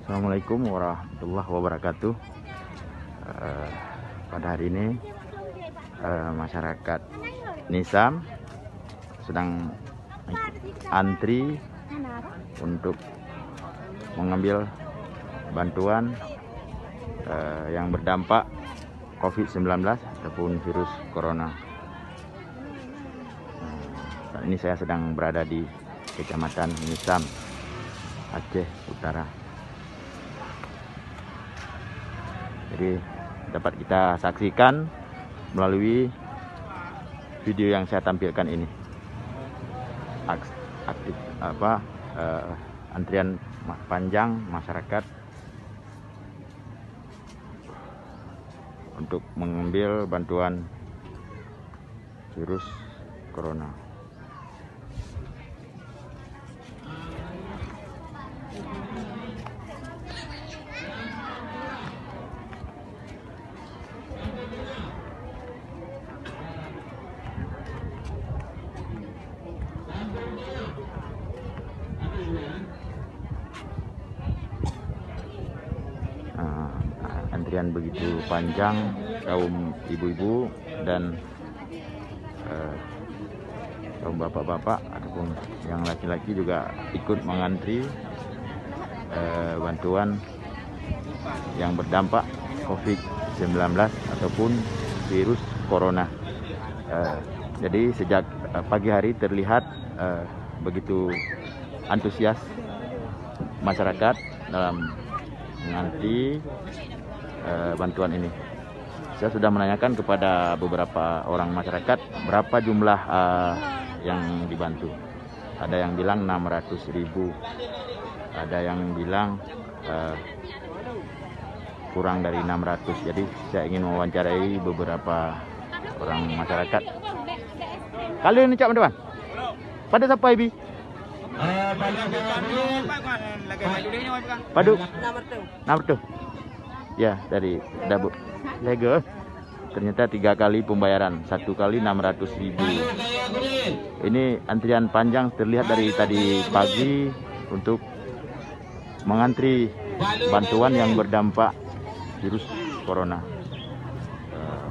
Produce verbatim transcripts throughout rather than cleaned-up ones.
Assalamualaikum warahmatullahi wabarakatuh. Eh, pada hari ini, eh, masyarakat Nisam sedang antri untuk mengambil bantuan, eh, yang berdampak covid sembilan belas ataupun virus corona. Eh, saat ini saya sedang berada di Kecamatan Nisam, Aceh Utara. Jadi, dapat kita saksikan melalui video yang saya tampilkan ini. Aks-, aktif, apa, eh, antrian ma-, panjang masyarakat untuk mengambil bantuan virus corona. Ah, antrian begitu panjang, kaum ibu-ibu dan, eh, kaum bapak-bapak ataupun yang laki-laki juga ikut mengantri, eh, bantuan yang berdampak covid sembilan belas ataupun virus corona. Eh, jadi sejak, eh, pagi hari terlihat, eh, begitu antusias masyarakat dalam mengantri, eh, bantuan ini. Saya sudah menanyakan kepada beberapa orang masyarakat berapa jumlah, eh, yang dibantu. Ada yang bilang enam ratus ribu, ada yang bilang, eh, kurang dari enam ratus. Jadi, saya ingin mewawancarai beberapa orang masyarakat. Kalau ini, Cak, teman-teman. Pada siapa, Ibi? Paduk. Nah, betul. Ya, dari Dabu-, Lego. Ternyata tiga kali pembayaran, satu kali enam ratus ribu. Ini antrian panjang terlihat dari tadi pagi untuk mengantri bantuan yang berdampak virus corona. Eh,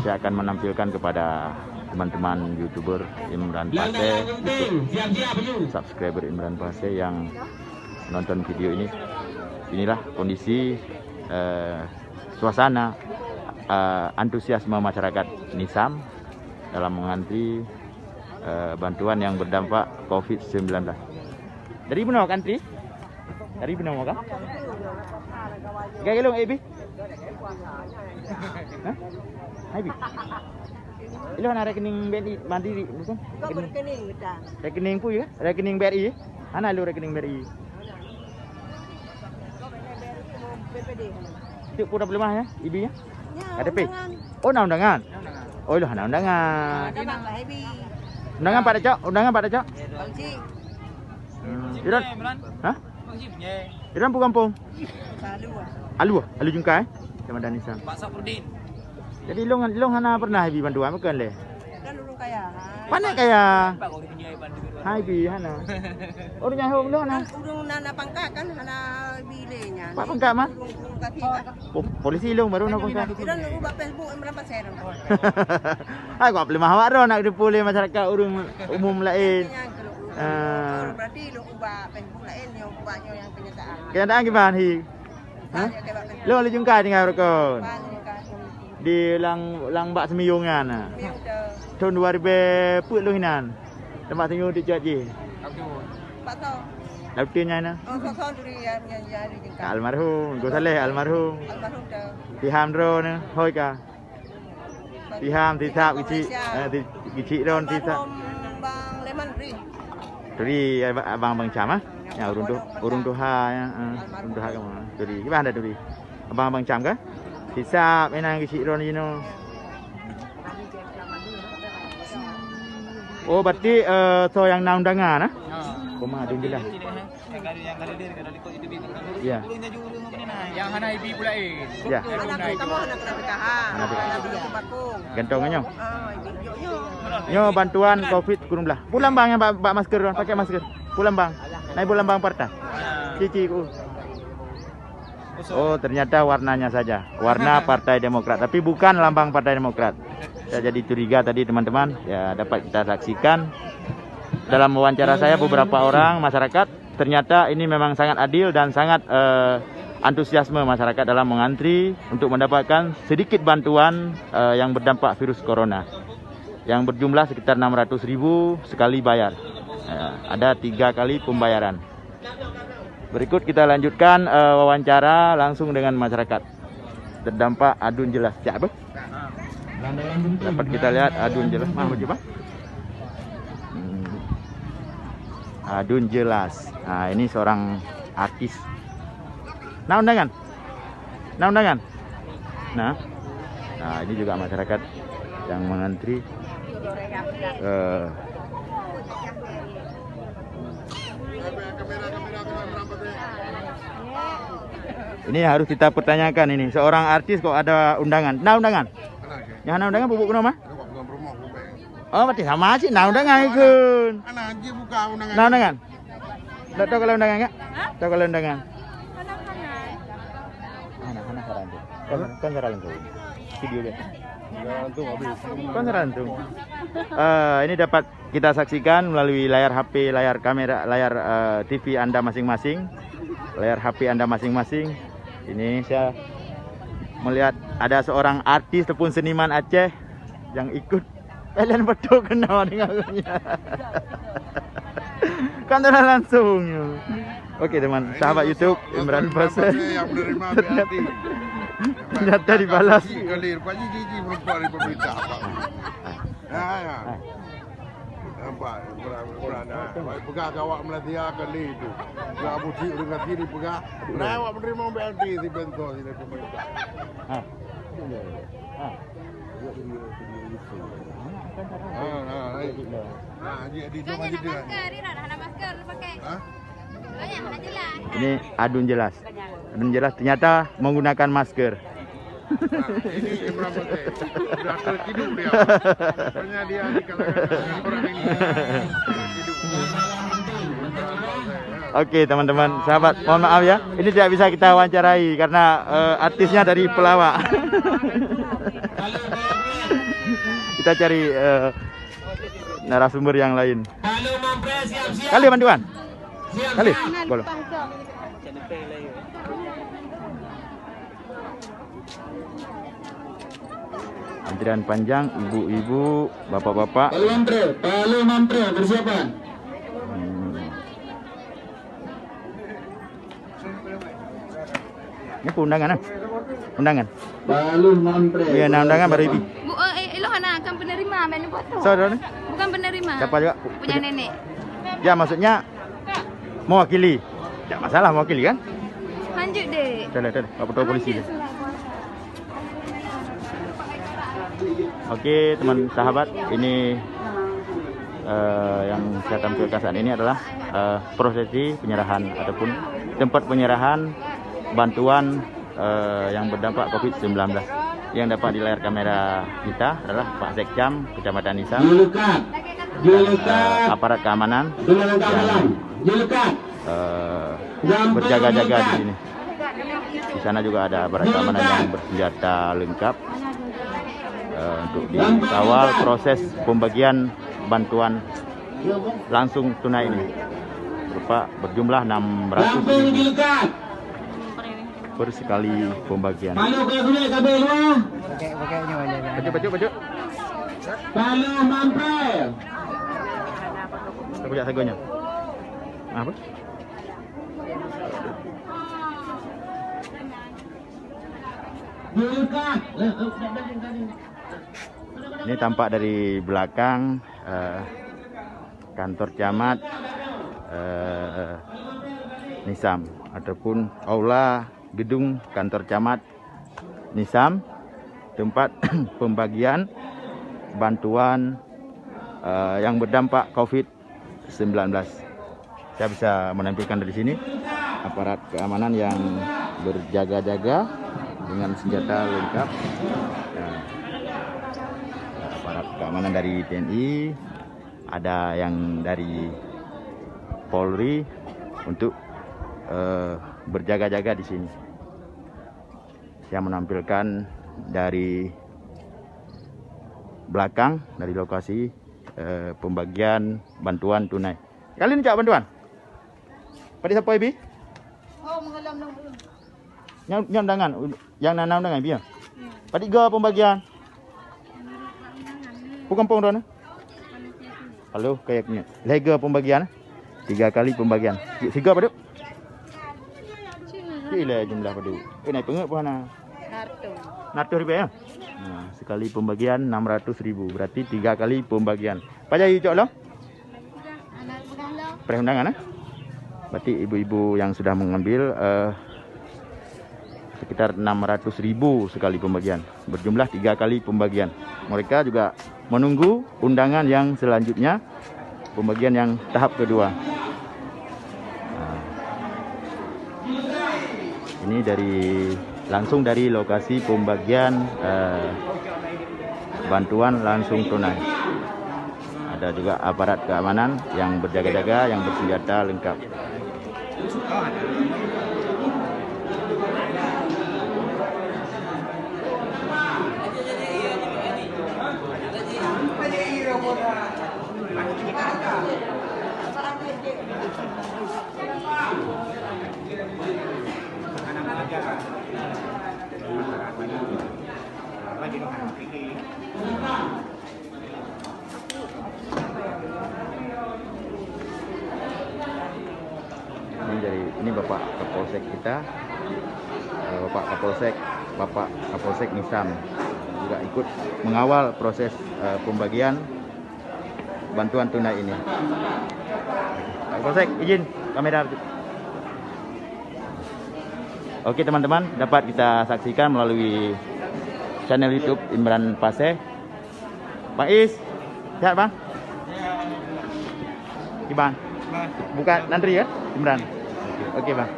saya akan menampilkan kepada teman-teman YouTuber Imran Paseh, YouTube subscriber Imran Paseh yang nonton video ini. Inilah kondisi, eh, suasana, eh, antusiasme masyarakat Nisam dalam mengantri, eh, bantuan yang berdampak covid sembilan belas. Dari mana kah antri? Dari mana kah? Tiga kilo, Abi? Hah? Abi? Ilong hana rekening B N I Mandiri, bukan? Bukan rekening kita. Rekening pun ya? Rekening B R I ya? Hana lu rekening B R I. Itu pun dah berlemah ya, Ibi ya? Ya, K T P? Undangan. Oh, na undangan. Oh, ilong hana undangan. Undangan Pak Hebi. Undangan Pak Dacok? Undangan Pak Dacok? Bang Cik. Hmm. Iran? Hah? Bang Cik punya. Iran pun kampung? Alua. Alua, Alua Jungkai, eh? Kecamatan Nisam. Pak Safrudin. Jadi, ilong, ilong hana pernah Ibi bantuan, bukan leh? Kan urang kaya. Pandai kaya. Hai, Bi, hana. Oh, urang nyan hom, hana. Kan urang na, na pangkat kan, hana bilé nyan. Pak pangkat mah? Urang, urang kaki kan. Po-, polisi ilong baru na pangkat. Kira nunggu bak Facebook Imran Paseh. Hai, kok pelimah awak dah nak dipulih masyarakat urang umum lain. Nyan kalau urang. Ah. Berarti ilong ubak Facebook lain, nyoe ubak nyoe nyang kenyataan. Kenyataan kiban hi? Hah? Lo Alue Jungkai tinggai rukon. Di lam, lam bak Seumiyueng nyan, nah. Thon dua ribu peuet lôn inan. Teuma Seumiyueng teucok jih. Lalu tu nyan, nah. Almarhum, Gus Saleh almarhum. Almarhum dah. Siham droeneuh, hôi ka. Siham, sisap, geuchik, eh, geuchik droen, sisap. Almarhum Bang Leman Ri. Ri, abang, abang Cam, ah? Ya, ureueng tu-, ureueng tuha, ya, ah, ureueng tuha kamoe. Turi, kiban dah Turi? Abang, abang Cam kah? Sisap, inan geuchik droen jinoe. Oh, berarti, eh, soe nyang na undangan, ah? Ha. Koma, dun jelas. Ya. Yang hana Ibi pula, eh. Ya. Hana, kamoe hana pernah P K H. Hana P K H. Hana sembako. Gantong nyoe? Ah, Ibi jok nyoe. Nyoe bantuan covid sembilan belas. Peue lambang nyang bak, bak masker, pakai masker. Peue lambang. Nai peue lambang partai. Cici ku. Oh, ternyata warnanya saja, warna Partai Demokrat, tapi bukan lambang Partai Demokrat. Saya jadi curiga tadi, teman-teman. Ya, dapat kita saksikan dalam wawancara saya beberapa orang masyarakat, ternyata ini memang sangat adil dan sangat, eh, antusiasme masyarakat dalam mengantri untuk mendapatkan sedikit bantuan, eh, yang berdampak virus corona, yang berjumlah sekitar enam ratus ribu sekali bayar. Eh, ada tiga kali pembayaran. Berikut kita lanjutkan, eh, wawancara langsung dengan masyarakat terdampak Adun Jelas. Cak apa? Dapat kita lihat Adun Jelas. Mah, baju apa? Hmm. Adun Jelas. Nah, ini seorang artis. Nah, undangan. Nah, undangan. Nah. Nah, ini juga masyarakat yang mengantri. Eh, ini harus kita pertanyakan ini. Seorang artis kok ada undangan? Nah, undangan. Yang ada undangan bubuk kenapa? Oh, berarti sama sih. Nah, undangan ikut. Ana, dia buka undangan. Nah, undangan. Tak tahu kalau undangan enggak? Tahu kalau undangan? Hana, hana saran tu. Kan, kan saran tu. Video dia. Kan saran tu. Eh, ini dapat kita saksikan melalui layar H P, layar kamera, layar, eh, T V Anda masing-masing, layar H P Anda masing-masing. Ini saya melihat ada seorang artis ataupun seniman Aceh yang ikut. Ellen betul kena dengan lagunya. Kan dah langsung. Oke, teman, sahabat YouTube Imran Pasal. Yang menerima B R T. Ternyata dibalas. Kali, rupanya gigi merupakan dari pemerintah, Pak. Ya, ya. Nampak, berat, berat, ah. Baik peugah ke awak Malaysia kali tu. Ke Abu Syik ureueng Kasir dipeugah. Nah, awak menerima B R T si bansos dari pemerintah. Ha. Ha. Ha, ha, hai. Ha, jadi tu. Kan ada masker, Ira, ada masker pakai. Ha? Banyak, hana jelas. Ini Adun Jelas. Adun Jelas ternyata menggunakan masker. Nah, ini Imran Pasal. Sudah terciduk dia. Rupanya dia di kalangan orang ini. Terciduk. Oke, teman-teman, sahabat, mohon maaf ya. Ini tidak bisa kita wawancarai karena, eh, artisnya dari pelawak. Kita cari, eh, narasumber yang lain. Kali bantuan. Kali. Boleh. Antrian panjang, ibu-ibu, bapak-bapak. Palu mampre, palu mampre, persiapan. Hmm. Ini pun undangan, ah. Undangan. Palu mampre. Ya, nah, undangan baru ibi. Bu, eh, eh, Ilohana kan penerima, main buat tu. So, dah ni? Bukan penerima. Siapa juga? Punya nenek. Ya, maksudnya mewakili. Tak masalah mewakili, kan? Lanjut, Dek. Dah, dah, dah. Pak Ketua Polisi. Lanjut, surat. Oke, teman sahabat, ini, eh, yang saya tampilkan saat ini adalah, eh, prosesi penyerahan ataupun tempat penyerahan bantuan, eh, yang berdampak covid sembilan belas. Yang dapat di layar kamera kita adalah Pak Sekcam Kecamatan Nisam dan, eh, aparat keamanan yang, eh, berjaga-jaga di sini. Di sana juga ada aparat keamanan yang bersenjata lengkap, eh, untuk dikawal proses pembagian bantuan langsung tunai ini. Berupa berjumlah enam ratus ribu per sekali pembagian. Palu ke sulit, ke luar. Bacut, bacut, bacut. Palu mampre. Sagoe, sagoe. Apa? Ini tampak dari belakang, eh, kantor camat, eh, Nisam ataupun aula gedung kantor camat Nisam, tempat pembagian bantuan, eh, yang berdampak covid sembilan belas. Saya bisa menampilkan dari sini aparat keamanan yang berjaga-jaga dengan senjata lengkap. Ya. Aparat keamanan dari T N I, ada yang dari Polri untuk, eh, berjaga-jaga di sini. yang menampilkan dari belakang, dari lokasi, eh, pembagian bantuan tunai. Kali ni cak bantuan? Pada siapa, Ibi? Oh, mengalam dong. Nyoe, nyoe undangan, nyang na undangan, Ibi, ya? Pada tiga pembagian. Bukan pong dah, nah? Halo, kayak ni. Lhèe pembagian. Tiga kali pembagian. Siga padum? Cik, lhèe jumlah padum. Eh, naik pengek pun hana. Seratus. Seratus ribu, ya? Nah, sekali pembagian enam ratus ribu. Berarti tiga kali pembagian. Paja icok lo? Preh undangan, eh? Berarti ibu-ibu yang sudah mengambil, eh, sekitar enam ratus ribu sekali pembagian. Berjumlah tiga kali pembagian. Mereka juga menunggu undangan yang selanjutnya, pembagian yang tahap kedua. Nah, ini dari, langsung dari lokasi pembagian, eh, bantuan langsung tunai. Ada juga aparat keamanan yang berjaga-jaga, yang bersenjata lengkap. Ini dari, ini Bapak Kapolsek kita, eh, Bapak Kapolsek, Bapak Kapolsek Nisam juga ikut mengawal proses, eh, pembagian bantuan tunai ini. Pak Kapolsek, izin kamera. Oke, teman-teman, dapat kita saksikan melalui channel YouTube Imran Paseh. Bang Is, sihat, Bang? Iban. Bukan antri, ya, Imran. Oke, Bang.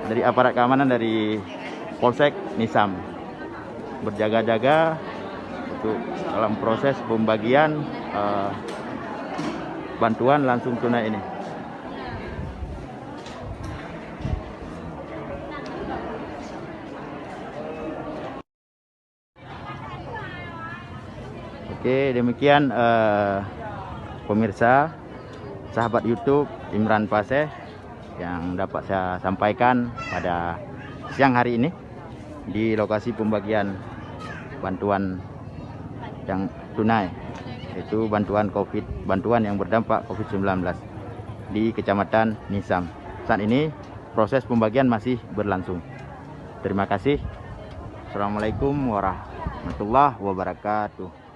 Dari aparat keamanan dari Polsek Nisam berjaga-jaga untuk dalam proses pembagian, eh, bantuan langsung tunai ini. Oke, demikian, eh, pemirsa, sahabat YouTube Imran Paseh yang dapat saya sampaikan pada siang hari ini di lokasi pembagian bantuan yang tunai, yaitu bantuan covid, bantuan yang berdampak covid sembilan belas di Kecamatan Nisam. Saat ini proses pembagian masih berlangsung. Terima kasih. Assalamualaikum warahmatullahi wabarakatuh.